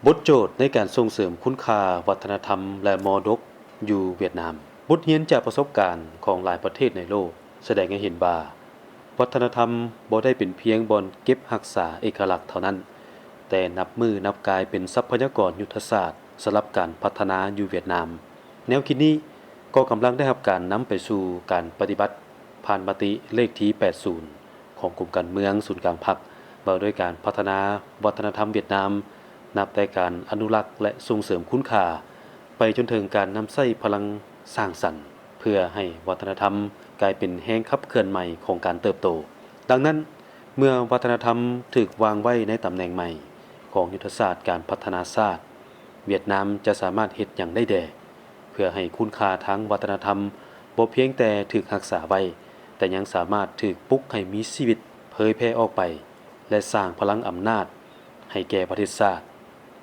ບົດໂຈດໃນການສົ່ງເສີມຄຸນຄ່າວັດທະນະທຳ ແລະ ມໍລະດົກຢູ່ຫວຽດນາມ. ບົດຮຽນຈາກປະສົບການຂອງຫຼາຍປະເທດໃນໂລກສະແດງໃຫ້ເຫັນວ່າ ວັດທະນະທຳບໍ່ໄດ້ເປັນພຽງບ່ອນເກັບຮັກສາເອກະລັກເທົ່ານັ້ນ, ແຕ່ນັບມື້ນັບກາຍເປັນຊັບພະຍາກອນຍຸດທະສາດສຳລັບການພັດທະນາຢູ່ຫວຽດນາມ. ແນວຄິດນີ້ກໍກຳລັງໄດ້ຮັບການນຳໄປສູ່ການປະຕິບັດ ຜ່ານມະຕິເລກທີແປດສິບ ຂອງກົມການເມືອງສູນກາງພັກ ວ່າດ້ວຍການພັດທະນາວັດທະນະທຳຫວຽດນາມ, ນັບແຕ່ການອະນຸລັກ ແລະ ສົ່ງເສີມຄຸນຄ່າ ໄປຈົນເຖິງການນຳໃຊ້ພະລັງສ້າງສັນ ເພື່ອໃຫ້ວັດທະນະທຳກາຍເປັນແຮງຂັບເຄື່ອນໃໝ່ຂອງການເຕີບໂຕ. ດັ່ງນັ້ນ, ເມື່ອວັດທະນະທຳຖືກວາງໄວ້ໃນຕຳແໜ່ງໃໝ່ຂອງຍຸດທະສາດການພັດທະນາຊາດ, ຫວຽດນາມຈະສາມາດເຮັດຫຍັງໄດ້ແດ່ ເພື່ອໃຫ້ຄຸນຄ່າທາງວັດທະນະທຳບໍ່ພຽງແຕ່ຖືກຮັກສາໄວ້, ແຕ່ຍັງສາມາດຖືກປຸກໃຫ້ມີຊີວິດ, ເຜີຍແຜ່ອອກໄປ ແລະ ສ້າງພະລັງອຳນາດໃຫ້ແກ່ປະເທດຊາດ,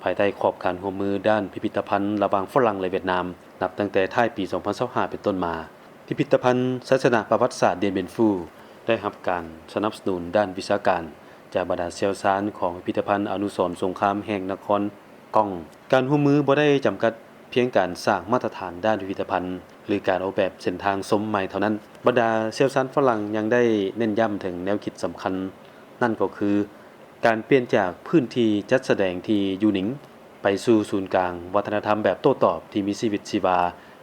ພາຍໃຕ້ຂອບການຮ່ວມມືດ້ານພິພິທະພັນລະຫວ່າງຝຣັ່ງ ແລະ ຫວຽດນາມ, ນັບຕັ້ງແຕ່ທ້າຍປີສອງພັນຊາວຫ້າເປັນຕົ້ນມາ. ພິພິທະພັນໄຊຊະນະປະຫວັດສາດດຽນເບນຟູ ໄດ້ຮັບການສະໜັບສະໜູນດ້ານວິຊາການ ຈາກບັນດາຊ່ຽວຊານຂອງພິພິທະພັນອະນຸສອນສົງຄາມແຫ່ງນະຄອນກອງ. ການຮ່ວມມືບໍ່ໄດ້ຈຳກັດພຽງການສ້າງມາດຕະຖານດ້ານພິພິທະພັນ ຫຼື ການອອກແບບເສັ້ນທາງຊົມໃໝ່ເທົ່ານັ້ນ, ບັນດາຊ່ຽວຊານຝຣັ່ງຍັງໄດ້ເນັ້ນຢ້ຳເຖິງແນວຄິດສຳຄັນ, ນັ້ນກໍຄື ການປ່ຽນຈາກພື້ນທີ່ຈັດສະແດງທີ່ຢູ່ໜິງ ໄປສູ່ສູນກາງວັດທະນະທຳແບບໂຕ້ຕອບທີ່ມີຊີວິດຊີວາ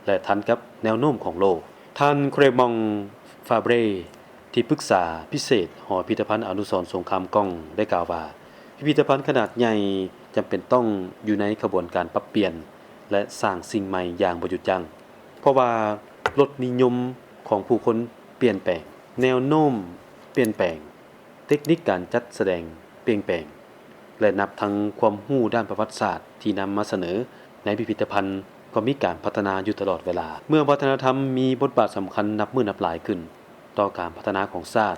ແລະ ທັນກັບແນວໂນ້ມຂອງໂລກ. ທ່ານ Clément Fabre ທີ່ປຶກສາພິເສດຫໍພິພິທະພັນອະນຸສອນສົງຄາມກອງ ໄດ້ກ່າວວ່າ, ພິພິທະພັນຂະໜາດໃຫຍ່ຈຳເປັນຕ້ອງຢູ່ໃນຂະບວນການປັບປ່ຽນ ແລະ ສ້າງສິ່ງໃໝ່ຢ່າງບໍ່ຢຸດຢັ້ງ, ເພາະວ່າລົດນິຍົມຂອງຜູ້ຄົນປ່ຽນແປງ, ແນວໂນ້ມປ່ຽນແປງ, ເຕັກນິກການຈັດສະແດງປ່ຽນແປງ ແລະ ນັບທັງຄວາມຮູ້ດ້ານປະຫວັດສາດທີ່ນຳມາສະເໜີໃນພິພິທະພັນ ກໍມີການພັດທະນາຢູ່ຕະຫຼອດເວລາ. ເມື່ອວັດທະນະທຳມີບົດບາດສຳຄັນນັບມື້ນັບຫຼາຍຂຶ້ນຕໍ່ການພັດທະນາຂອງຊາດ,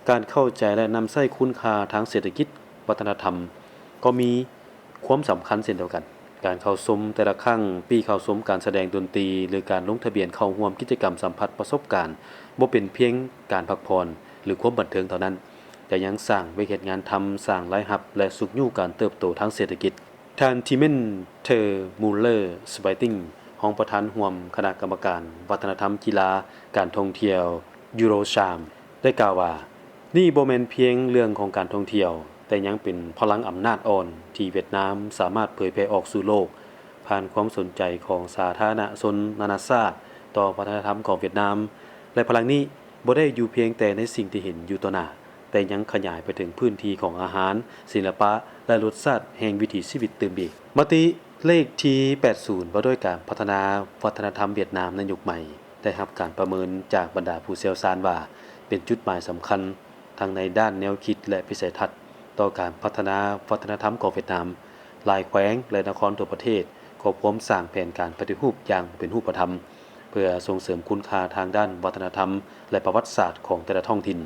ການເຂົ້າໃຈ ແລະ ນຳໃຊ້ຄຸນຄ່າທາງເສດຖະກິດວັດທະນະທຳກໍມີຄວາມສຳຄັນເຊັ່ນດຽວກັນ. ການເຂົ້າຊົມແຕ່ລະຄັ້ງ, ປີ້ເຂົ້າຊົມການສະແດງດົນຕີ ຫຼື ການລົງທະບຽນເຂົ້າຮ່ວມກິດຈະກຳສຳຜັດປະສົບການ ບໍ່ເປັນພຽງການພັກຜ່ອນ ຫຼື ຄວາມບັນເທີງເທົ່ານັ້ນ, ແຕ່ຍັງສ້າງວຽກເຮັດງານທຳ, ສ້າງລາຍຮັບ ແລະ ຊຸກຍູ້ການເຕີບໂຕທາງເສດຖະກິດ. ທ່ານ Timen Thermuller Switing ຮອງປະທານຮ່ວມຄະນະກຳມະການວັດທະນະທຳ, ກິລາ, ການທ່ອງທ່ຽວ Eurocharm ໄດ້ກ່າວວ່າ, ນີ້ບໍ່ແມ່ນພຽງເລື່ອງຂອງການທ່ອງທ່ຽວ, ແຕ່ຍັງເປັນພະລັງອຳນາດອ່ອນທີ່ຫວຽດນາມສາມາດເຜີຍແຜ່ອອກສູ່ໂລກ ຜ່ານຄວາມສົນໃຈຂອງສາທາລະນະຊົນນານາຊາດຕໍ່ວັດທະນະທຳຂອງຫວຽດນາມ ແລະ ພະລັງນີ້ບໍ່ໄດ້ຢູ່ພຽງແຕ່ໃນສິ່ງທີ່ເຫັນຢູ່ຕໍ່ໜ້າ, ແຕ່ຍັງຂະຫຍາຍໄປເຖິງພື້ນທີ່ຂອງອາຫານ, ສິລະປະ ແລະ ລົດຊາດແຫ່ງວິຖີຊີວິດຕື່ມອີກ. ມະຕິເລກທີແປດສິບ ວ່າດ້ວຍການພັດທະນາວັດທະນະທຳຫວຽດນາມໃນຍຸກໃໝ່ ໄດ້ຮັບການປະເມີນຈາກບັນດາຜູ້ຊ່ຽວຊານວ່າ ເປັນຈຸດໝາຍສຳຄັນ ທັງໃນດ້ານແນວຄິດ ແລະ ວິໄສທັດຕໍ່ການພັດທະນາວັດທະນະທຳຂອງຫວຽດນາມ. ຫຼາຍແຂວງ ແລະ ນະຄອນທົ່ວປະເທດກໍພວມສ້າງແຜນການປະຕິຮູບຢ່າງເປັນຮູບປະທຳ ເພື່ອສົ່ງເສີມຄຸນຄ່າທາງດ້ານວັດທະນະທຳ ແລະ ປະຫວັດສາດຂອງແຕ່ລະທ້ອງຖິ່ນ.